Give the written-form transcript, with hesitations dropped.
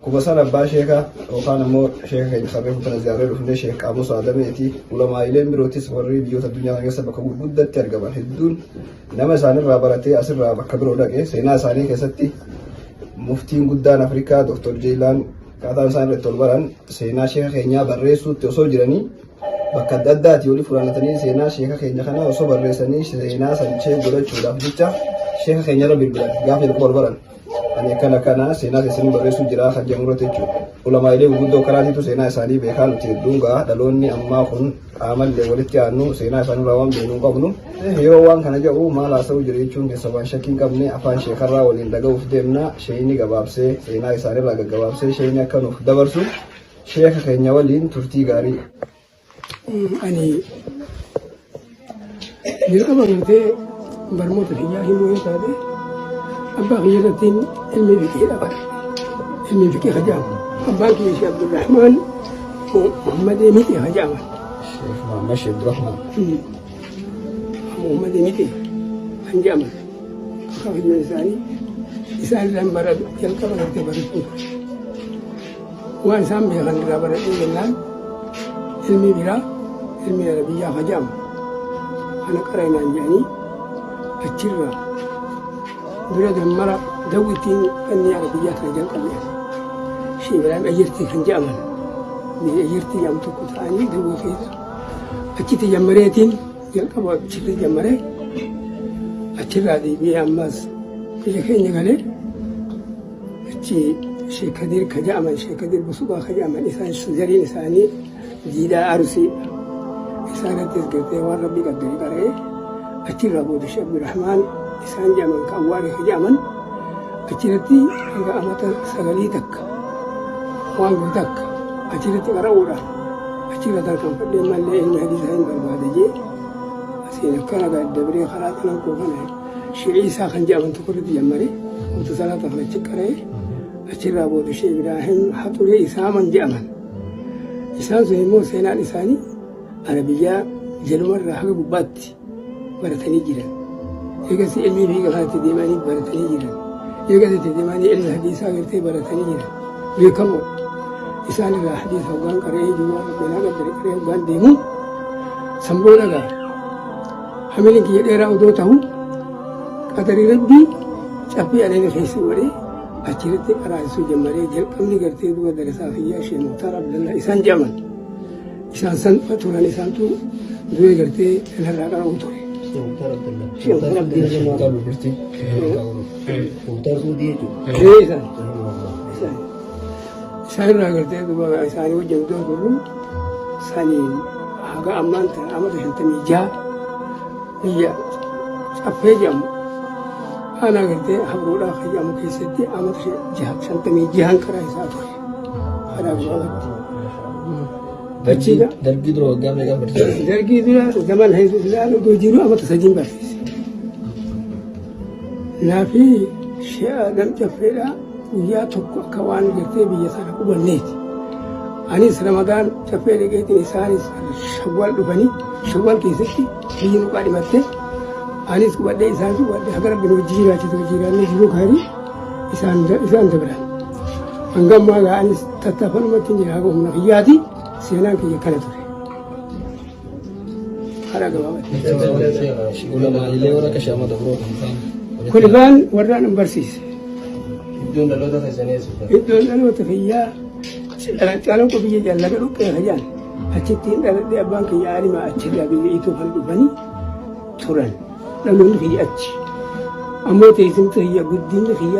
Akkuma san abbaa sheeka yookaan ammoo sheeka keenya sarree fuutana ziyaaree dhufnee Sheek Qaamus Adameeti. Ulamaa'ileen birootis warri biyyoota addunyaa kana keessa bakka gurguddatti argaman hedduun nama isaanirraa baratee asirraa bakka biroo dhaqe. Seenaa isaanii keessatti muftiin guddaan Afrikaa Dr. Jeelaan akkaataan isaan irratti ol baran seenaa sheeka keenyaa barreessuutti osoo jiranii bakka adda addaati olii funaannatanii seenaa sheeka keenya kanaa osoo barreessanii seenaa san ishee godhachuudhaaf jecha sheeka keenya irra bilbilan gaafa jalqaba ol baran. Ani akkana akkana seenaa keessanii barreessuu jira kan jedhamu irratti jechuudha. Ulamaa'ilee gurguddoo kanaatiitu seenaa isaanii beekaa, nuti hedduun gaa dhaloonni ammaa kun qaamallee walitti aannu seenaa isaanii irraa waan beeknu hin qabnu. Yeroo waan kana jedhu maal haasa'uu jira jechuun keessa waan shakkii hin qabne afaan sheekarraa waliin dhaga'uuf deemna. Sheeyni gabaabsee seenaa isaaniirraa gaggabaabsee sheeyni akka nuuf dabarsu sheeka keenya waliin turtii gaarii. Ani jalqaba gartee barnoota kiyyaa himuu yoo taate, abbaa kiyya irrattiin ilmi fiqii qaba. Ilmi fiqii hajaamu. Abbaan kiyya Sheekh Abdurrahmaan Muhammad Mixee hajaaman. Sheekh Muhammad Sheekh Abdurrahmaan. Muhammad Mixee kan jedhaman. Akaakayyuun isaanii isaan irraan bara jalqaba gartee barachuu ture. Waan isaan beekan irraa baradhee jennaan, ilmi biraa ilmi arabiyyaa ka jedhamu kana qara'inaan jedhanii, achirraa dura dammara dawwittiin fanni arabiyyaa kana jalqabe. Shee Ibraahim Ayyirtii kan jedhaman, biyya Ayyirtii jedhamu tokko ta'anii dawwii keessa achitti jammareetiin jalqaba achirra jammaree, achirraa deebi'ee ammas biyya keenya galee achi Sheek Kadir ka jedhaman, Sheek Kadir Busuqaa ka jedhaman, isaan gariin isaanii Jiidhaa Arsii, isaanittis gartee waan Rabbi qaddare qara'ee, achirraa booda Sheek Abdurrahmaan isaan jedhaman ka Awwaaree ka jedhaman achirratti hanga amata 9 takka waan goo takka achirratti qara'uudhaan, achirra tarkaanfadhee mallee ilmi hadiisaa hin barbaada jee asiin akkana dabree karaa Calanqoo kana Shi'ii isaa kan jedhaman tokko irratti jammare wanta salaata kana achi qara'ee, achirraa booda Sheek Ibraahim Haxuree Isaaman jedhaman. Isaan sun immoo seenaan isaanii arabiyyaa jalumarraa haga gubbaatti baratanii jiran. Eegas ilmii fiiga kanatti deemanii baratanii jiran. Eegas itti deemanii ilmi hadiisaa gartee baratanii jiran. Beekamoo isaan irraa hadiisa hoggaan qara'ee jiru, waan Rabbiin qaddare qara'ee hoggaan deemu, san booda gaa hamileen kiyya dheeraa odoo ta'u, qadarii Rabbii Caffee Aleena keessa godhee achirratti qaraasisuu jammaree. Jalqabni gartee duba darasaa kiyyaa Sheekh Muktaar Abdallaa isaan jedhaman. Isaan san turan, isaantu duree gartee kanarraa qara'uu ture. Sheekh Muktaar Abdallaa. Sheekh Muktaar Abdallaa. Muktaar Birbirtii. Muktaar Suudii jechuudha. Ee, isaan. Isaan. Isaan irraa gartee duba isaanii wajjin iddoo turru saniin haga ammaan tana amata 56 biyya Caffee jedhamu, aanaa gartee Habroodhaa kan jedhamu keessatti amata 56n karaa isaa ture. Karaa gabaabatti. Achiidha. Dargii dura waggaa meeqa barsiise? Dargii dura zaman Hayilasillaaseen odoo jiru amata 3n barsiise. Naafi Sheekh Adam Caffeedhaa guyyaa tokko akka waan gartee biyya sana qubanneeti. Anis Ramadaan Caffee dhaqeetiin, isaanis Shawwaal dhufanii, Shawwaal keessatti biyyi nu qaadhimatte, anis qubadhee isaanis qubadhee, haga Rabbi nu wajji jiraachisu wajji jiraannee jiruu gaarii isaan dabran. Hanga ammaa gaa anis tattaafanumatti hin jira haga humna kiyyaati. Seenaan kiyya kana ture. Karaa gabaabatti. Ulamaa'ilee warra akka Sheekh Ahmad Abroo kan ta'an. Kun ifaan warraan hin barsiise. Iddoon dhaloota keessanii eessa? Iddoon dhaloota kiyyaa Calanqoo, biyya jallaga dhuqqee kajaan achittiin dhaladhee. Abbaan kiyya aalimaa achirraa biyya itoo kan dhufanii turan. Dhaloonni kiyya achi. Ammoo teessumti kiyya, guddinni kiyya.